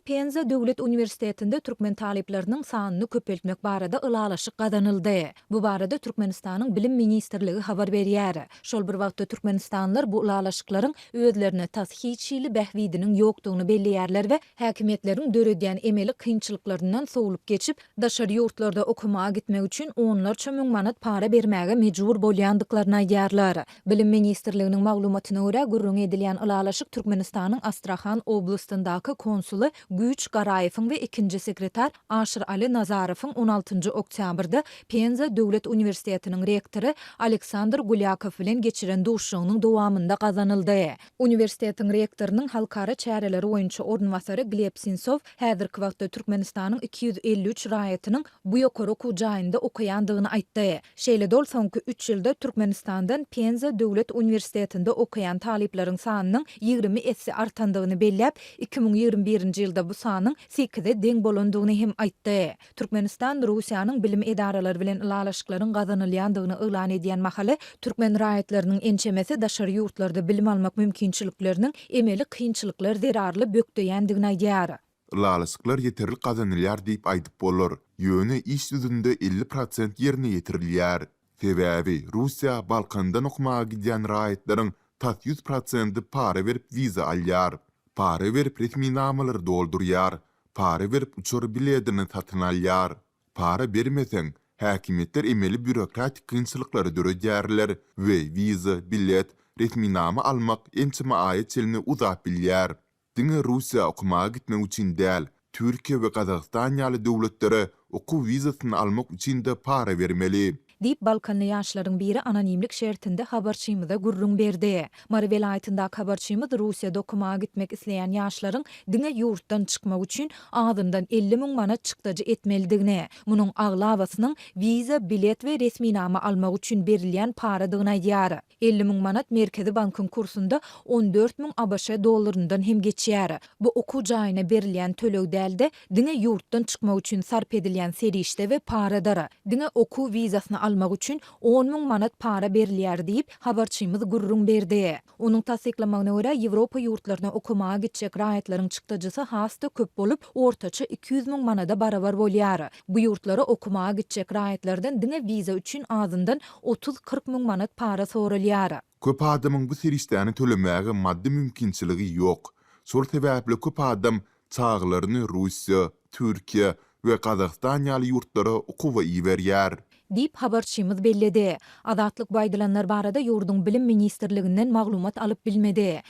Penza döwlet uniwersitetinde türkmen talyplarynyň sanyny köpeltmek barada ylalaşyk gazanyldy. Bu barada Türkmenistanyň Bilim ministrligi habar berýär. Şol bir wagtda türkmenistanlylar bu ylalaşyklaryň özlerine tas hiç hili bähbidiniň ýokdugyny belleýärler we häkimiýetleriň döredýän emeli kynçylyklaryndan sowlup geçip, daşary ýurtlarda okamaga gitmek üçin onlarça müň manat para bermäge mejbur bolýandyklaryny aýdýarlar. Bilim ministrliginiň maglumatyna görä, gürrüňi edilýän ylalaşyk Türkmenistanyň Astrahan oblastyndaky konsuly Güýç Garaýewiň we ikinji sekretar Aşyraly Nazarowyň on altynjy oktýabrda Penza döwlet uniwersitetiniň rektory Aleksandr Gulýakow bilen geçiren duşuşygynyň dowamynda gazanyldy. Uniwersitetiň rektorynyň halkara çäreleri boýunça orunbasary Gleb Sinsow häzirki wagtda Türkmenistanyň 253 raýatynyň bu ýokary okuw jaýynda okaýandygyny aýtdy. Şeýle-de ol soňky üç ýylda Türkmenistandan Penza döwlet uniwersitetinde okaýan talyplaryň sanynyň 20 esse artandygyny belläp, 2021-nji ýylda bu sanyň sekize deň bolandygyny hem aýtdy. Türkmenistan Russiýanyň bilim edaralary bilen ylalaşyklaryň gazanylýandygyny yglan edýän mahaly, türkmen raýatlarynyň ençemesi daşary ýurtlarda bilim almak mümkinçilikleriniň emeli kynçylyklar zerarly bökdeýändigini aýdýar. Ylalaşyklar ýeterlik gazanylýar diýip aýdyp bolar, ýöne iş ýüzünde 50 prosent ýerine ýetirilýär. Sebäbi Russiýa Balkandan okamaga gidýän raýatlaryň tas 100 prosenti para berip wiza alýar. Para berip resminamalary doldurýar. Para berip uçar biledini satyn alýar. Para bermeseň, häkimiýetler emeli býurokratik kynçylyklary döredýärler we wiza, bilet, resminama almak ençeme aýa çenli uzap bilýär. Diňe Russiýa okamaga gitmek üçin däl, Türkiýe we Gazagystan ýaly döwletlere okuw wizasyny almak üçin-de para bermeli. Diýip, balkanly ýaşlaryň biri anonimlik şertinde habarçymyza gürrüň berdi. Mary welaýatyndaky habarçymyz Russiýada okamaga gitmek isleýän ýaşlaryň diňe ýurtdan çykmak üçin azyndan 50 müň manat çykdajy etmelidigini, munuň aglabasynyň wiza, bilet we resminama almak üçin berilýän paradygyny aýdýar. 50 müň manat Merkezi bankyň kursunda 14 müň ABŞ dollaryndan hem geçýär. Bu okuw jaýyna berilýän töleg däl-de, diňe ýurtdan çykmak üçin sarp edilýän serişde we paradyr. Diňe okuw wizasyny almak üçin on müň manat para berilýär diýip, habarçymyz gürrüň berdi. Onuň tassyklamagyna görä, Ýewropa ýurtlaryna okamaga gitjek raýatlaryň çykdajysy has-da köp bolup, ortaça 200 müň manada barabar bolýar. Bu ýurtlara okamaga gitjek raýatlardan diňe wiza üçin azyndan otuz-kyrk müň manat para soralýar. Köp adamyň bu serişdäni tölemäge maddy mümkinçiligi ýok. Şol sebäpli köp adam çagalaryny Russiýa, Türkiýe we Gazagystan ýaly ýurtlara okuwa iberýär. Diýip, habarçymyz belledi. Azatlyk bu aýdylanlar barada ýurduň Bilim ministrliginden maglumat alyp bilmedi.